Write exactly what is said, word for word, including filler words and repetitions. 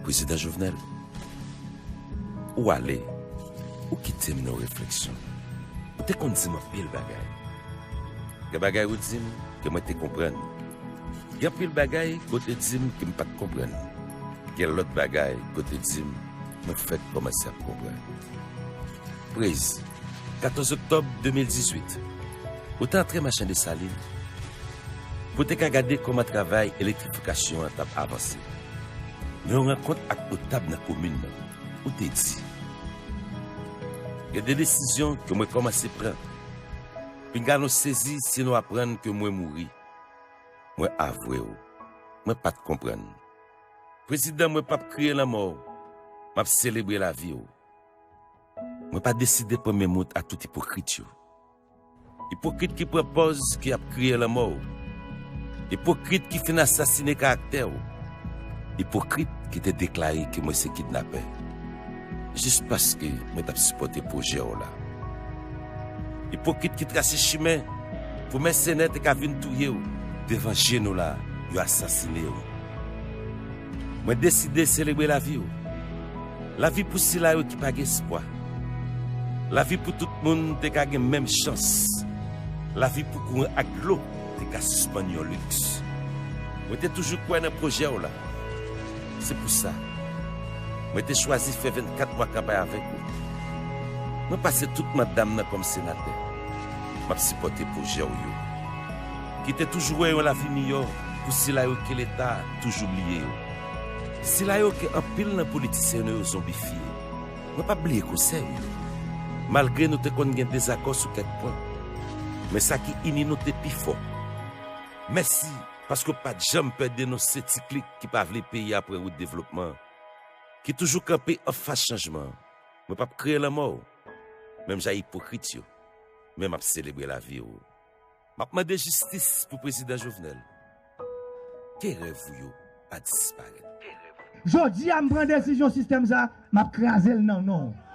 Prezidan Jovenel, ou ale, ou kite m nan refleksyon. Ou te konn di m anpil bagay. Gen bagay ou di m ke mwen te konprann. Gen anpil bagay ke w te di m ke m pa t konprann. Gen lòt bagay ke w te di m, mwen fèk kòmanse ap konprann. Prez, katòz oktòb de mil dizuit, ou te antre Machan Desalin pou te ka gade kòman travay elektrifikasyon an t ap avanse. Nan yon rankont ak notab nan komin nan, ou te di, gen de desizyon ke mwen kòmanse pran. Pinga nou sezi si nou aprann ke mwen mouri. Mwen avwe w, mwen pa t konprann. Prezidan, mwen p ap kriye lanmò w, m ap selebre lavi w. Mwen pa deside pran men mout a tout ipokrit yo. Ipokrit ki pran pòz ki ap kriye lanmò w. Ipokrit ki fin asasine karaktè w. Ipokrit ki te deklare ke mwen se kidnapè. Jis paske mwen t ap sipòte pwojè w la. Ipokrit ki trase chimen pou mèsenè te ka vin touye w devan je nou la, yo asasine w. Mwen deside selebre lavi w. Lavi pou sila yo ki pa gen espwa. Lavi pou tout moun te ka gen menm chans. Lavi pou kouran ak dlo te ka sispann yon liks. Mwen te toujou kwè nan pwojè w la. Se pou sa, mwen te chwazi fè vennkat mwa kanpay avèk ou. Mwen pase tout manda m nan kòm senatè. M ap sipòte pwojè w yo. Ki te toujou wè yon lavi miyò pou sila yo ke Leta toujou bliye yo. Sila yo ke anpil nan politisyen nou yo zonbifye. Mwen p ap bliye konsèy ou yo. Malgre nou te konn gen dezakò sou kèk pwen, men sa ki ini nou te pi fò. Mèsi, paske w pa t janm pè denonse ti klik ki pa vle peyi a pran wout devlopman, ki toujou kanpe anfas chanjman. Mwen p ap kriye lanmò w, menm jan ipokrit yo, men m ap selebre lavi w. M ap mande jistis pou Prezidan Jovenel. Ke rèv ou yo pa disparèt. Jodi a, m pran desizyon sistèm sa, m ap kraze l nan non w.